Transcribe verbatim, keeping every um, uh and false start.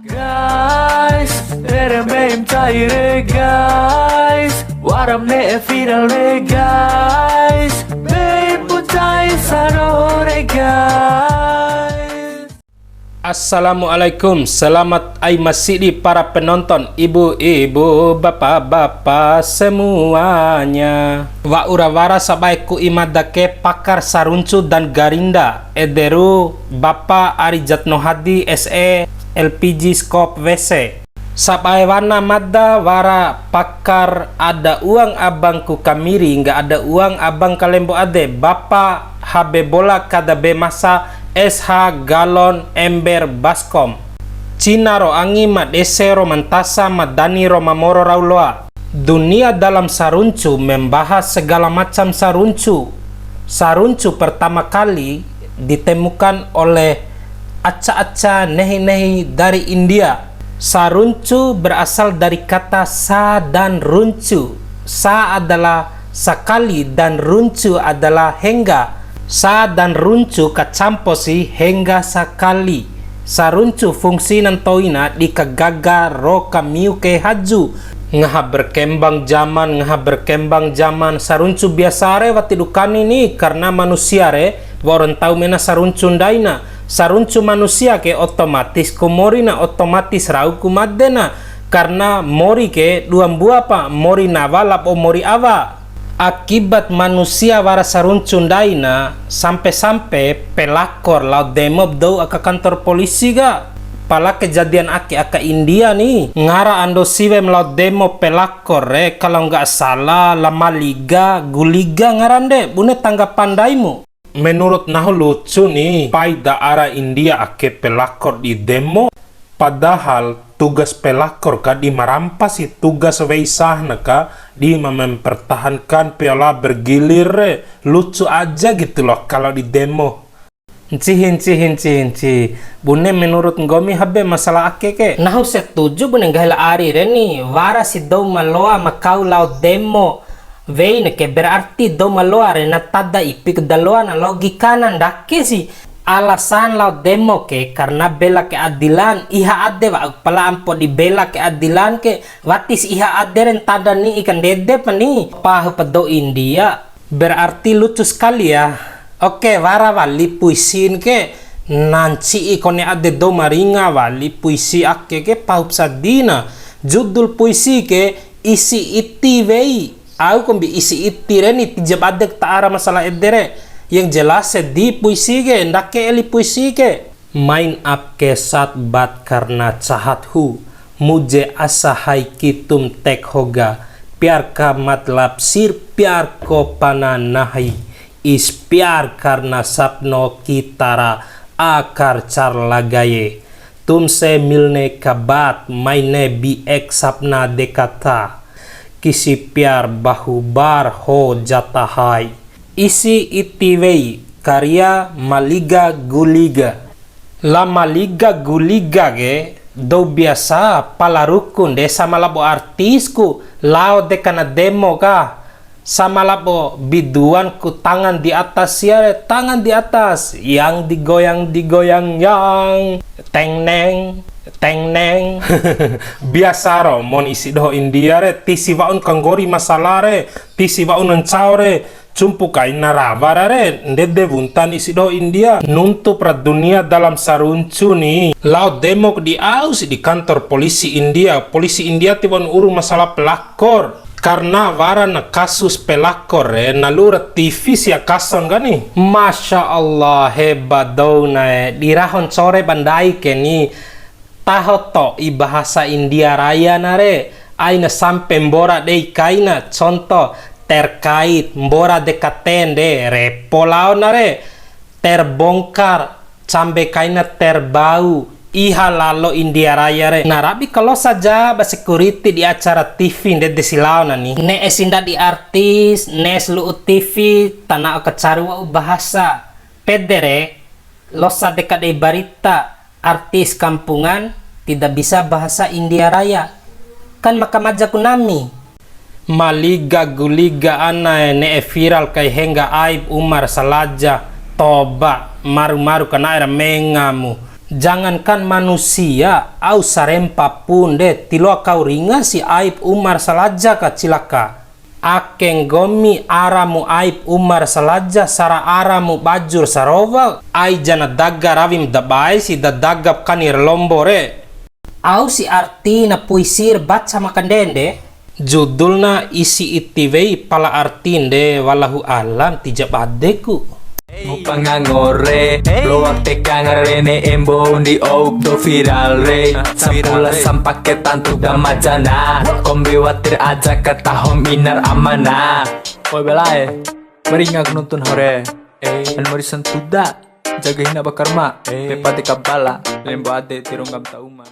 Guys, rere mbeim cai re guys, waram ne'e viral re guys, mbeim pu cai saroho re guys. Assalamualaikum, selamat ai masidi para penonton, ibu-ibu, bapak-bapak semuanya. Wa'ura wara sabae ku imada ke pakar saruncu dan garinda, ederu Bapa Ari Jatno Hadi, S E, L P G Skop W C. Sabae wana mada wara pakar ada uang abang ku kamiri, nggak ada uang abang kalembo ade, Bapa Habebola Kadabe Masa, S H Galon Ember Baskom. Cina ro angi ma dese ro mantasa ma dani ro mamoro rau loa. Dunia dalam saruncu membahas segala macam saruncu. Saruncu pertama kali ditemukan oleh aca-aca nehi-nehi dari India. Saruncu berasal dari kata sa dan runcu. Sa adalah sakali dan runcu adalah hengga. Sa dan runcu kacampo si hengga sakali. Saruncu fungsi na ntoina di kagaga ro kamiu ke haju. Ngaha berkembang zaman, ngaha berkembang zaman, saruncu biasa re wati dukani ni, karena manusia re wa'ura ntau mena saruncu ndaina. Saruncu manusia ke otomatis ku mori na, otomatis rau ku made na, karena mori ke dua mbua pa, mori nawa labo mori awa. Akibat manusia wara saruncu ndaina, sampe-sampe pelakor lao demo ba dou aka kantor polisi ka. Pala kejadian ake aka India ni, ngara ando siwe ma lao demo pelakor re, kalau nggak salah La Maliga Guliga ngaran de, bune tanggapan ndaimu? Menurut nahu lucu ni, pai da ara India ake pelakor di demo. Padahal tugas pelakor ka di ma rampa si, tugas wei sahna ka di ma mempertahankan piala bergilir re. Lucu aja gitu loh kalau di demo. Ncihi, ncihi, ncihi, ncihi. Bune menurut nggomi Habe masalah ake ke? Nahu setuju bune nggahi la Ari re ni, wara si dou ma loa ma kau lao demo. Wei neke berarti dou ma loa re na tada ipi ku da loa na, logika na ndake si. Alasan lao demo ke karena bela keadilan, iha ade wa'u pala ampo di bela keadilan ke, wati si iha ade re ntada ni'i kandede pa ni. Pahu pa dou India, berarti lucu sekali ya. Oke, wara wali puisin ke, na nci'i kone ade dou ma ringa wali puisi ake ke, pahup sadina. Judul puisi ke, Isi Iti Wei. Au kombi isi iti re ni, tija badek ta ara masalah ede re. Yang jelas sedih puisi ke, ndake eli puisi ke. Main apke sat bat karna chahat hu, mujhe asahai ki tum tek hoga, pyar ka matlab sirf pyar ko pana nahi, is pyar karna sapno ki tara akar char lagaye, tumse milne ka baad maine bhi ek sapna dekha tha, kisi pyar bahu bar ho jata hai. Isi Iti Wei, karya Maliga Guliga. La Maliga Guliga ke, dou biasa pala rukun de sama labo artisku, lao deka na demo ka, sama labo biduanku tangan di atas sia re, tangan di atas, yang digoyang, digoyang, yang, teng neng, teng neng. Biasa ro, mon isi doho India re, tisi wa'un kanggori masala re, tisi wa'un ncao re, cumpu kaina rawa ra re, ndede wuntan isi doho India. Nuntu pra dunia dalam saruncu ni, lao demok di au si di kantor polisi India. Polisi India tiwa'un uru masalah pelakor. Karena wara na kasus pelakor re, na lu'u ra T V sia kason kani. Masya Allah, hebat dou na e. Di raho ncore ba ndai ke ni. Taho to'i bahasa India Raya na re, aina sampe mbora dei kaina, contoh, terkait, mbora deka tende, repo lao na re, terbongkar, cambe kaina terbau, iha lalo India Raya re. Na rabi kalosa ja ba security di acara T V ndede si lao na ni. Ne'e si ndadi artis, ne'e si lu'u T V, tana'o kacaru wa'u bahasa. Pede re, losa deka dei barita, artis kampungan tidak bisa bahasa India Raya. Kan maka maja ku nami. Maliga guliga ana e, ne'e viral kai hengga aib uma ra salaja. Toba, maru-maru kana'e ra mengamu. Jangankan manusia, au sarempa pun de, tiloa kau ringa si aib uma ra salaja ka cilaka. Ake nggomi ara mu aib uma ra salaja, sara ara mu baju ra sarowa, ai ja na daga rawim dabae si da daga kani ra lombo re. Au si artina puisi ra baca ma kandende? Judulna isi iti wei pala artin de, wallahu alam, tija badeku. Ngupa ngangore, loak teka ngarene embo ndi ouk do viral re. Sampula sampake tantu da majana. Kombi watir aja kataho minar amana. Oi belae, maringa ku nuntun hore. An mari santuda, jaga hina bakarma. Pepa teka bala, lembo ade tiro ngam ta uma.